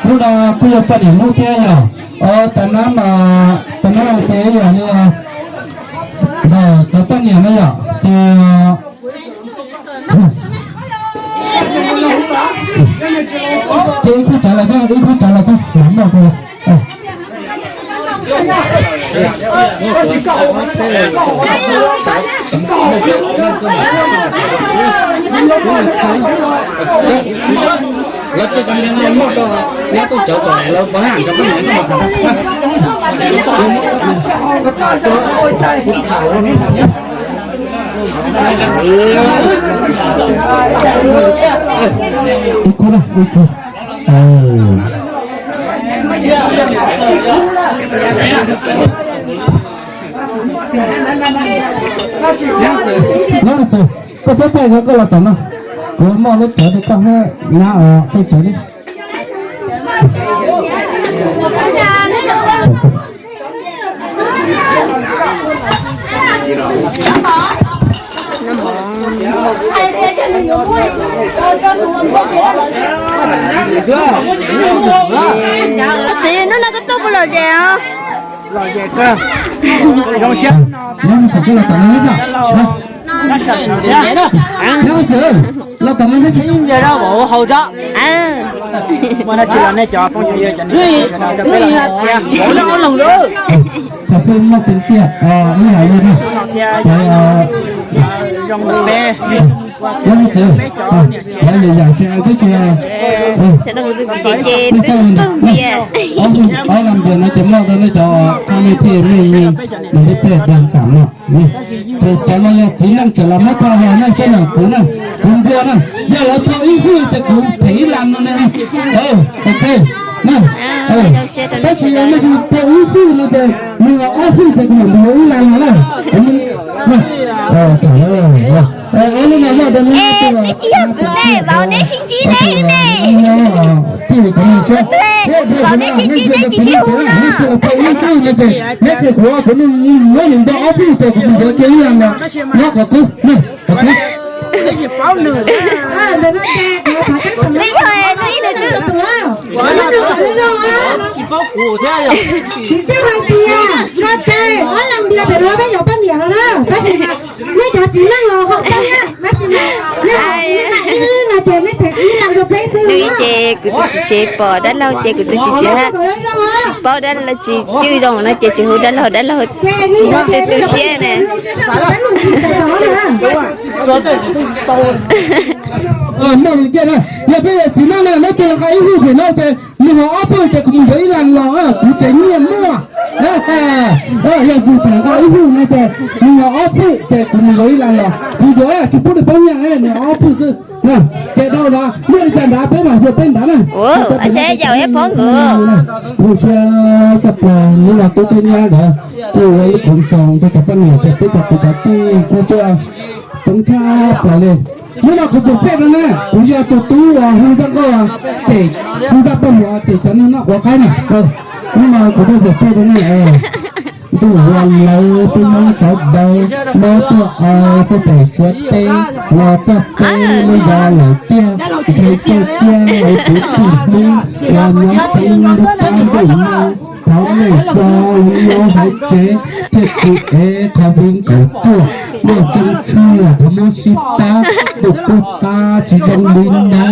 Hnub no kuj yog poj niam hnub thiab yog, tas nab mas tas nab ces yog li ntawm cov poj niam no yom, ces ces ib khub cov lawm thiab, ib khub cov lawm thiab, mam noj. Lawv tej cov niag no muaj rau nyab tuaj cawv kom lawv pov haj cov poj niam no. Ib khub na, ib khub. Nyob txog koj txhob thaij no, koj los tom no, kuv muaj lub cawv rau koj thiab nyab os, tej cawv li. Txiv, hnub no koj tuaj puas lom zem os? Zoo siab. Nyob txog koj los tom no neb xwb. Nyob txog los tom no neb xwb. Ua haus tso. Muaj dab tsi los nej cov phooj ywg cov niam cov txiv sawv daws rau peb los thiab. Txog xwb muaj peev tiag ib yam li no. Zoo peb, peb cov niam txiv, lawv yam yam tsis twb tsis. Kuv tus txiv ces twb tau npias. Ob lam npias no ces muaj rau nej cov qab nej thiaj me me, nws thiaj pem dog xam no. Ces cov no yog txiv neej tseem los muab thauj hlo nej sab nram kwv na, kuv npua na, yog lawv thauj ib hwj ces kuv them ib las no ne. Ok, tab sis yog nej thauj ib hwj no ces nws ob hwj ces kuv mam npua ib las no na. Eb, nej tsis yog kuv ne, vauv neb sib ntsib ne ne. Vauv neb sib ntsib neb tsis sib hu no. Neb qhia kuv, kuv muab nws npua ob hwj ces kuv mus yuav kiag ib las no nyob qhov qub. Ntawm no ces kuv thov teb tus ib nws twb tus, tus ib nws kom zoo zoo. Tsis paub kuv thiab. Tsis paub hais tias no ces ob leeg ntiag pem no peb cov poj niam no na, tab sis mas nej cov txiv neej los haum tau thiab, tab sis mas nej cov txiv neej ib no ces nej them ib leeg rau peb xwb. Nws ces kuv tus txiv tsev pom dab laug ces kuv tus txiv tsev paub dab laug tsis cwj zoo no ces tsis hu dab laug, dab laug tsis tu tu siab ne. Yog peb txiv neej na, neb tus nqa ib hwj pem no ces nws ho ob hwj ces kuv mus yuav ib las los, kuv ces nyiaj muaj. Yog tus tseem nqa ib hwj no ces nws ho ob hwj ces kuv mus yuav ib las los, kuv yuav tsis pub nws pab nyiaj, nws ob hwj xwb. Ces dhau los muaj li cas nrad peb mam xyuas peb nrad na. Seb yaum ib phob nkaus. Kuv siab tshaj plaws hnub no tub thiab nyab nkawd kuj ua ib qho ntxoov rau cov poj niam ces peb cov kwv cov tij kuj tuaj poob tshaj plaws li. Hnub no kuv pum pej rau nej, kuv yog tus tub uas hu zaj nkauj, ces hu zaj paj huam ces cov neeg noj quav qaib na. Hnub no kuv tuaj pum pej rau nej, ntuj ua lawv tub hmoob sawv daws, mob tuaj aw tuaj pem Suav teb, los txog teb lub yos lawm tiag, ntshe caij tiag kuv tus hlub, uas nyob teb lub qab ntuj no, thov nej tso lawv nyob hauv tsev, thiaj tsis ev qhov viv nkaus tuaj, muaj tsoo tshuaj thov muab sib pab, ntuj qub qab tsis zoo li no,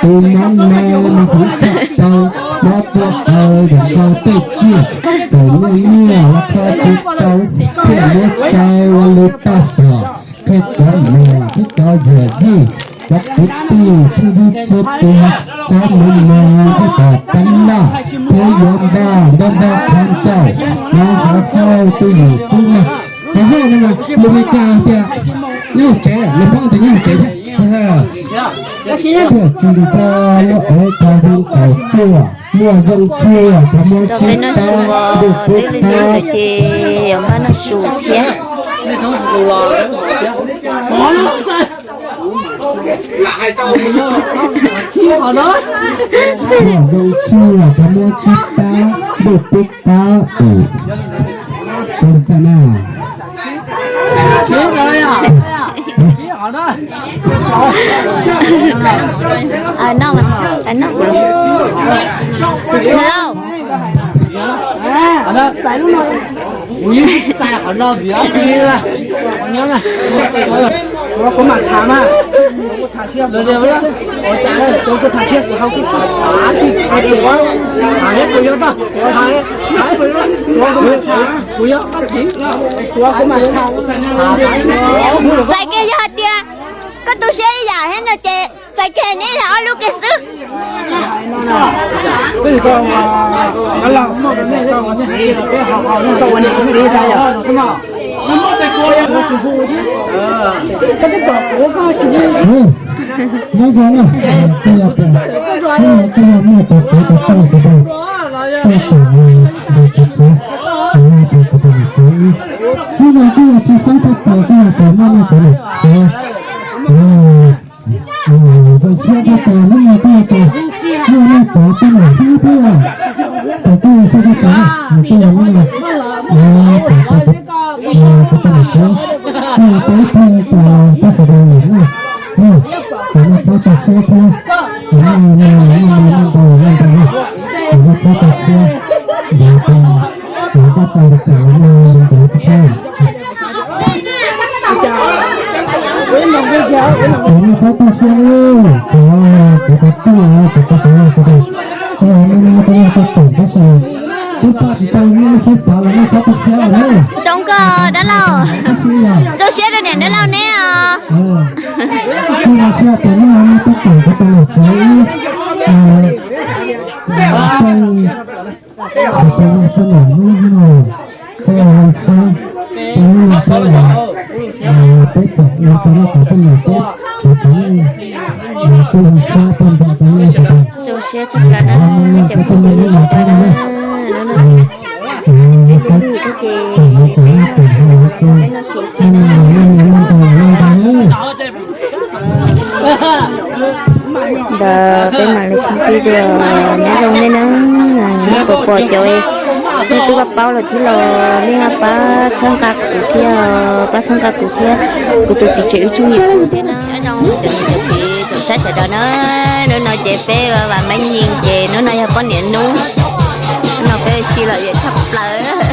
tus mob no mas heev tshaj plaws, mob tuaj aw yam nkaus tej tsiaj, txawm muaj nyiaj los kho tsis tau, thiaj muab sau ua lus tag tom, qhia cov niam thiab cov yawm yij, cov kwv tij thiab txhua tus, txhob mus mus thiab kom tab laj thiab yuav npaj ntaub npaj qhov ncauj, nov hauv hauj twj ywm xwb na. Hauv hauj no mas lus Meskas tias nyob hauv tsev, lus Hmoob tias nyob hauv tsev thiab. Tuaj tsis li tso, lub ev qhov viv nkaus tuaj, muaj zoo tshuaj thov muab sib pab, ntuj qub qab. Ces yog npaj noj su thiab. Muaj zoo tshuaj thov muab sib pab, ntuj qub qab. Ua li cas na? Noj, noj. Nws lauj. Kuv yeej txais qhov no vim ob peb li na. Kuv mam tham mas. Kuv tham tshiab, kuv hau kuv tham tshiab, kuv hau kuv tham tshiab, kuv hau kuv tham tshiab, kuv hau kuv tham tshiab, kuv hau kuv tham tshiab, kuv hau kuv tham tshiab. Txais kiag yog hais tias koj tu siab ib yam thiab no ces txais kiag neb ob lub kiag xwb. Nyob zoo na, koj yog, koj yog muaj tus txiv tus tau tus tau, tau tus tus txiv, tus tau tus txiv. Hnub no koj yog tsis xav txog tes koj yog tus muaj muaj tus niam txiv. Zoo siab txog tes hnub no koj yog tus muaj muaj tus tau niam txiv thiab. Tus koj yog txog tes, tus koj yog muaj muaj tus tau niam txiv, koj yog tus ib tug tau tau sawv daws niam na. Ces nej txhob txog siab thiab, ces nej nej nej ntau nej ntau, ces nej txhob txog siab, ces ces nej tau li cas los nej ntau thiab. Ces nej txhob tu siab, kuv kuv kuv tuaj kuv kuv kuv kuv kuv no no kuv yog tau tawm tab sis twb paj tsis tau nej siab xav los nej txhob tu siab lawm na. Zoo kawg dab laug. Zoo siab rau niam dab laug neb os. Kuv no siab tias nej no nej tuaj tawm kuv tus niam tsev ib, kuv tus niam tsev no, kuv no siab, kuv no siab, peb txom no tus no kuv tus niam tsev, kuv kuv kuv siab tag nrho rau nej sawv daws. Zoo siab tshaj plaws na, cov phooj ywg sawv daws na. Ntawd peb mam li sib ntsib dua, nyob zoo nej na, nej puas pom cov, nej twb paub paub lawm thiab los nej ho pab txhawb nqa kuv thiab, pab txhawb nqa kuv thiab, kuv tus txiv tsev wb tsoom niam tsev thiab na. Nyob zoo cov niam cov txiv tsoom saib sawv daws na, hnub no ces peb vam meej nyeeg ces hnub no yog poj niam hnub, hnub no peb ua si lom zem tshaj plaws.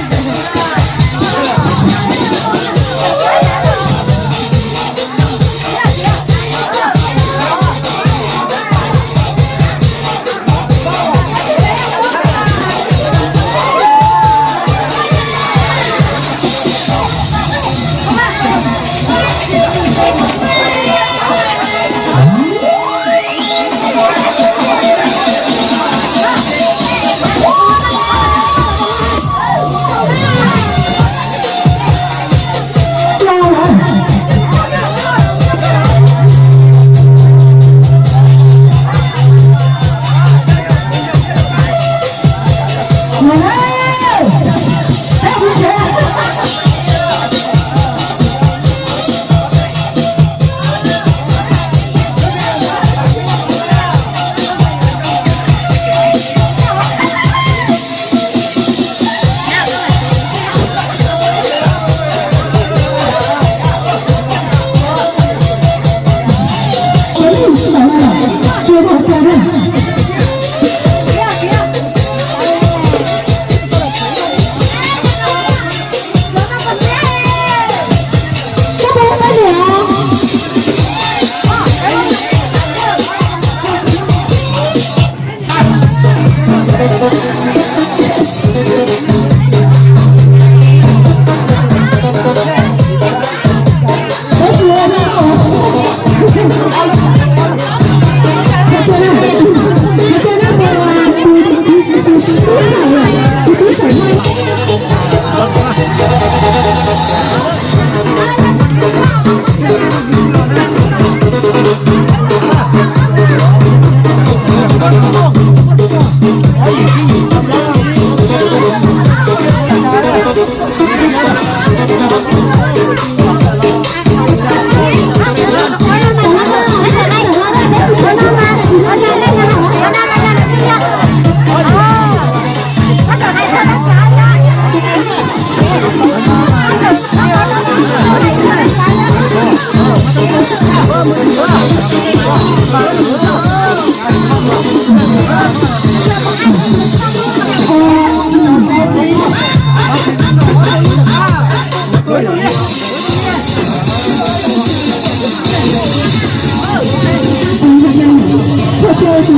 Tus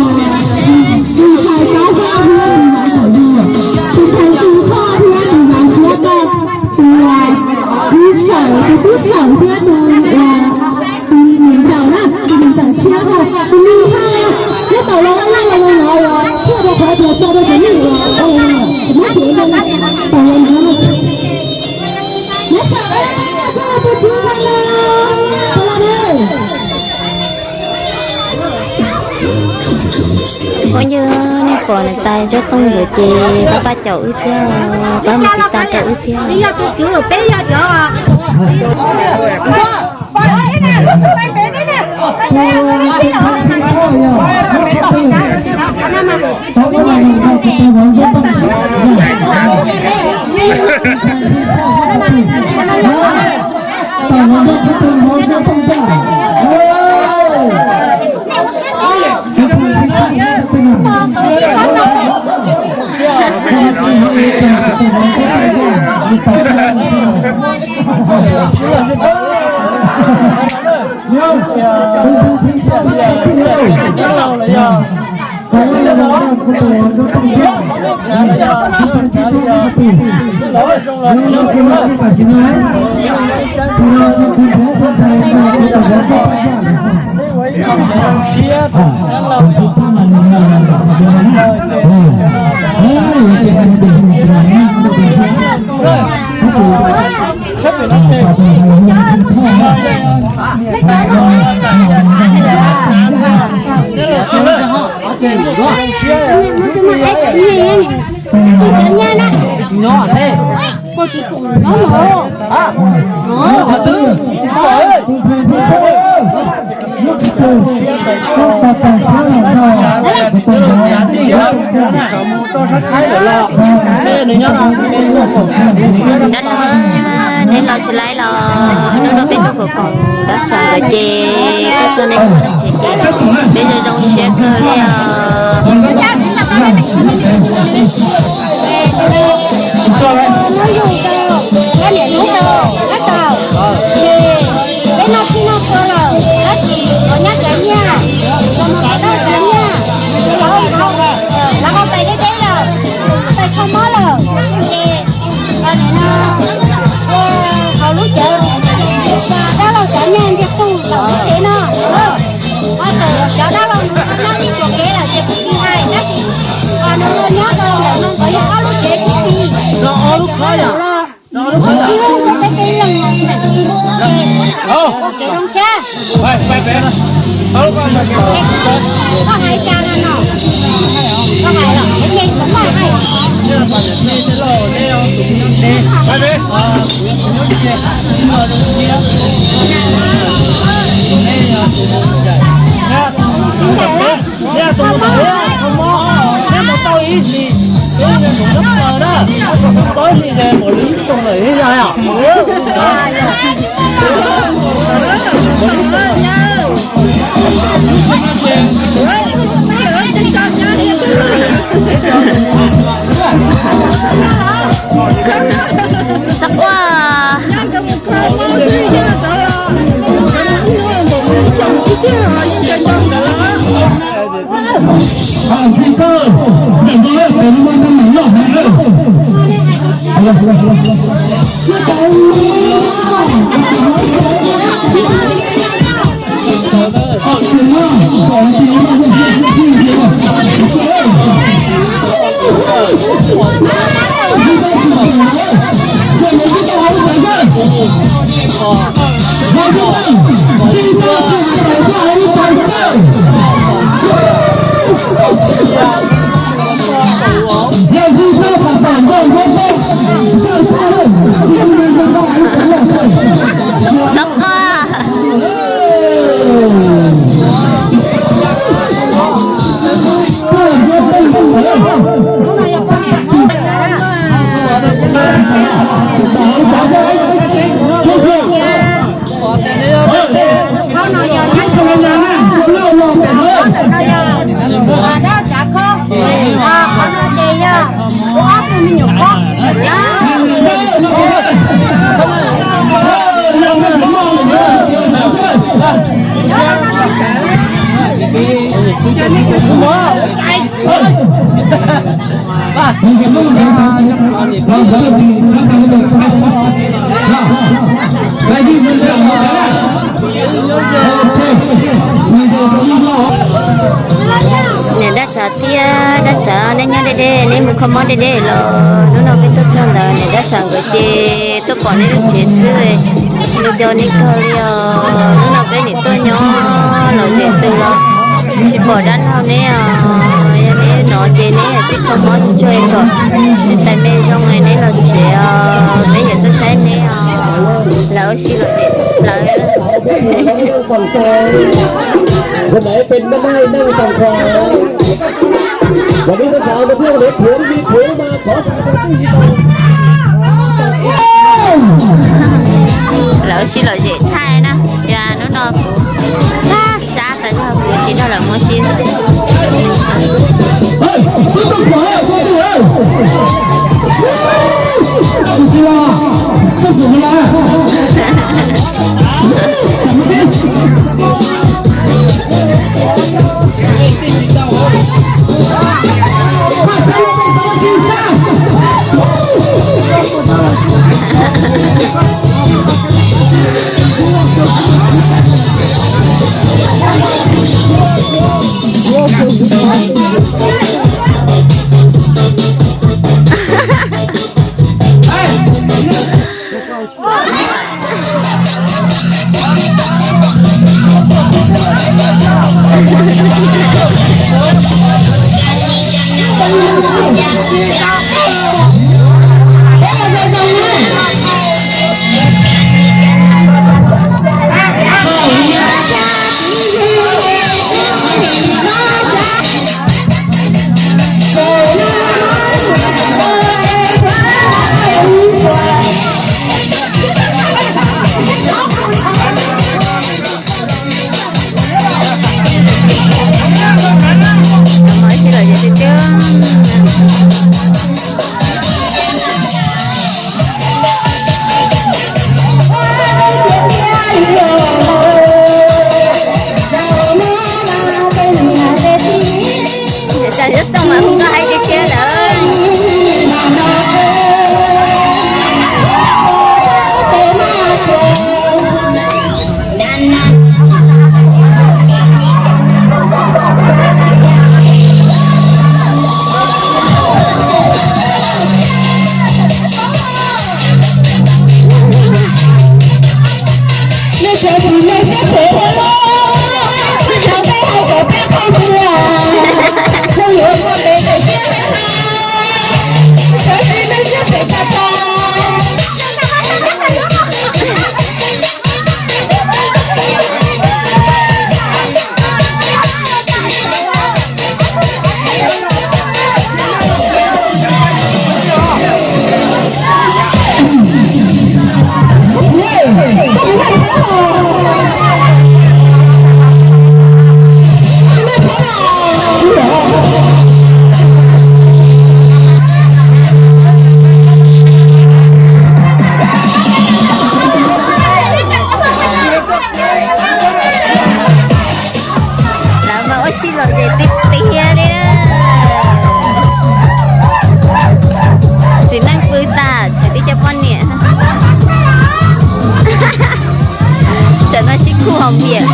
ntxhais Kab Vaj thiab tus ntxhais Thaum Yuag, tus ntxhais Thaum Yuag thiab tus ntxhais Suab Toj, tus, tus Sawm, tus tub Sawm thiab tus, tus niam ntxawm na, tus niam ntxawm Tshiab na, tus niam ntxawm nyob tau los ua laj los los no los thiaj rau qhov tias tso rau cov neeg uas muab kev rau tau los no. Nyob sawv daws, koj tus tswv ntxhais los, los na. Phooj ywg, nej pom niam tais Tsob Tooj ntawd ces pab pab caum wb thiab, pab mus tiv tas rau wb thiab. Peb yog tus tswv, peb yog cov Dab laug, nej los tsis laib los hnub no peb tuaj koom koom dab xav ntawd ces koj txog nej kuj tsev ces peb zoo zoo siab kawg li os. Peb noj txhij noj txhua lawm, tab sis qhov nyob cov nyiaj, los mus kom tau cov nyiaj, ces lawv, lawv ho pais deb deb lawm, pais kho mob lawm, ces nim no ua hauv lub cawv dab laug cov nyiaj ntiag tug lawm lub cev no. Ho txawm cov dab laug nws nyob ib txoj kev lawm ces kuv tsis hais, tab sis nws nyob rau ntawm no nkawd yog ob lub cev tib si. Los ib lub ua peb peb leeg, ua kev zoo siab. Koj hais cas no? Koj hais los es kuv muaj hais. Neb tus ntawd, neb mus tau ib ntsis, neb mus nyob plaws na, paub li ces mus li ib xyoo lawm ib yam. Xav quaj. Tau qaj. Qhov no yog nyob rau no, qhov no yog dab tsav khob, qhov no ces yog kuv ob tug me nyuam khob. Niam dab tsov thiab dab tsov, neb nyob deb deb, neb mus kho mob deb deb los hnub no peb tuaj txog ntawd niam dab tsov nkawd ces tuaj pom neb lub tsev xwb, nws cov neb kawg li os. Hnub no peb nim tuaj nyob lom zem twg los tsis pom dab laug neb os. Yog neb hnov ces neb tsis kho mob tsuag kom neb tais me zoo neb los tsev os, peb yuav tuaj saib neb os. Lawv ua si lom zem tshaj plaws.คนไหนเป็นแม่ไม้นั่งฝั่งขวา วันนี้สาวๆมาเที่ยวเหนือเพียงมีผัวมาขอสาวเป็นคู่ Lawv ua si lom zem thaij na, yog hnub no kuv sab sab tas zog kuv tsis nrog lawv mus ua si. Cov xov tooj mas hu tuaj hais tiag tiag lawm. Lawv mas ua si lom zem tiag tiag li na. Txiv neej pw tas tshem tib cov poj niam. Tam no sib khuj hauv npias.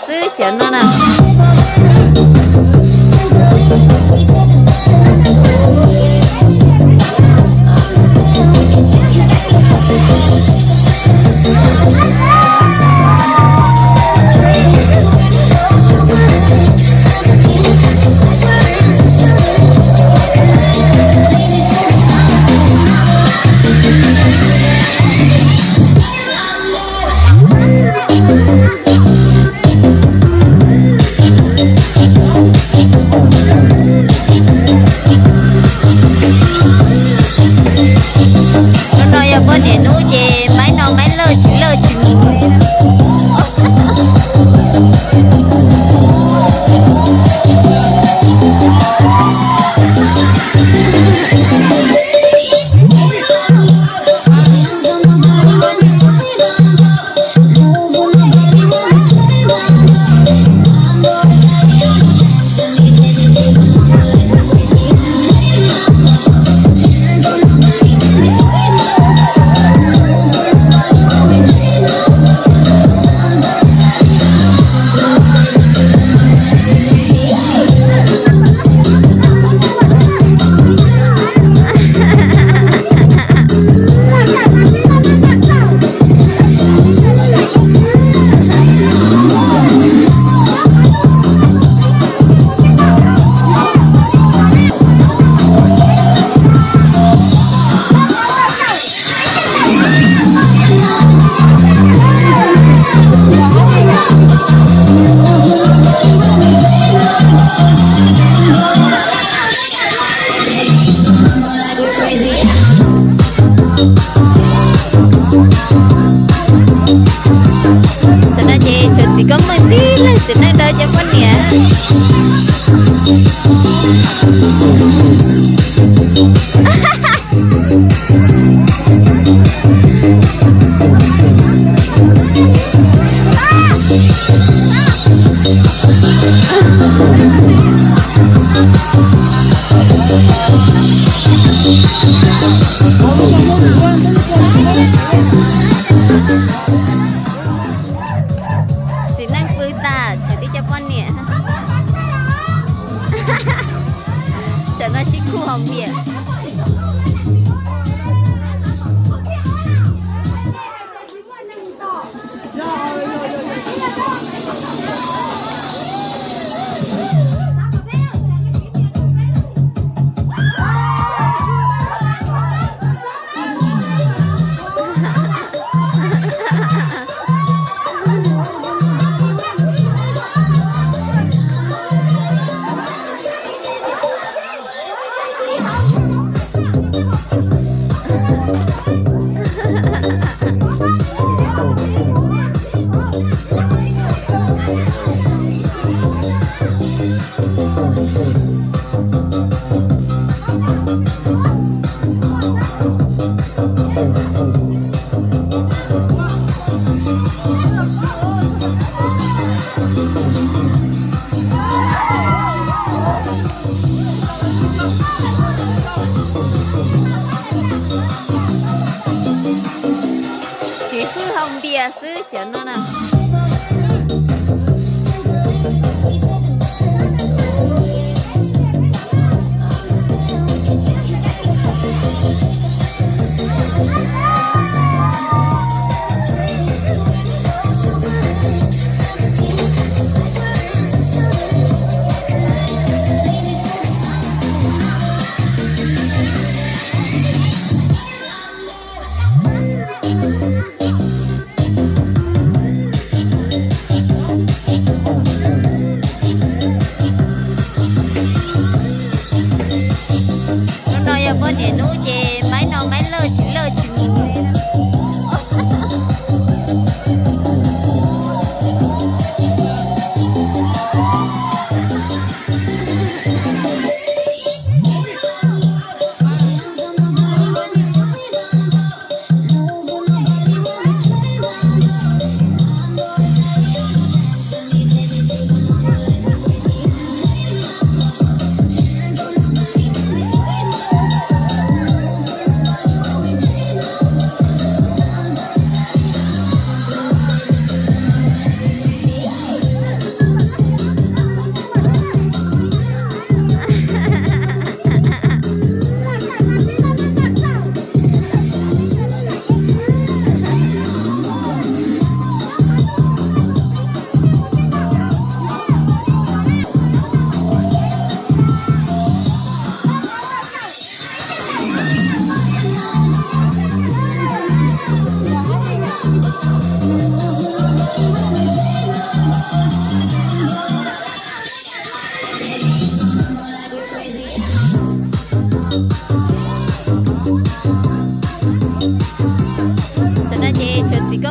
xwb cov no na. Hnub no yog poj niam hnub ces maib no maib lawj tsis lawj tsis mus li. Tam no ces tshuav txiv koob meej tib leeg txiv neej rau cov poj niam. Txiv neej pw tas, tshuav tib co poj niam. Tam no sib khuj haus npias. Txiv khuj haus npias xwb cov no na.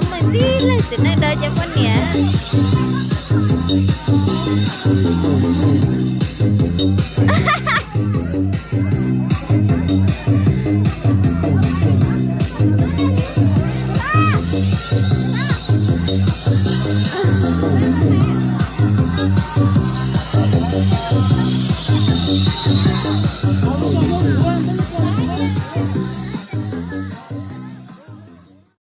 Mus tib leeg txiv neej dawb cov poj niam.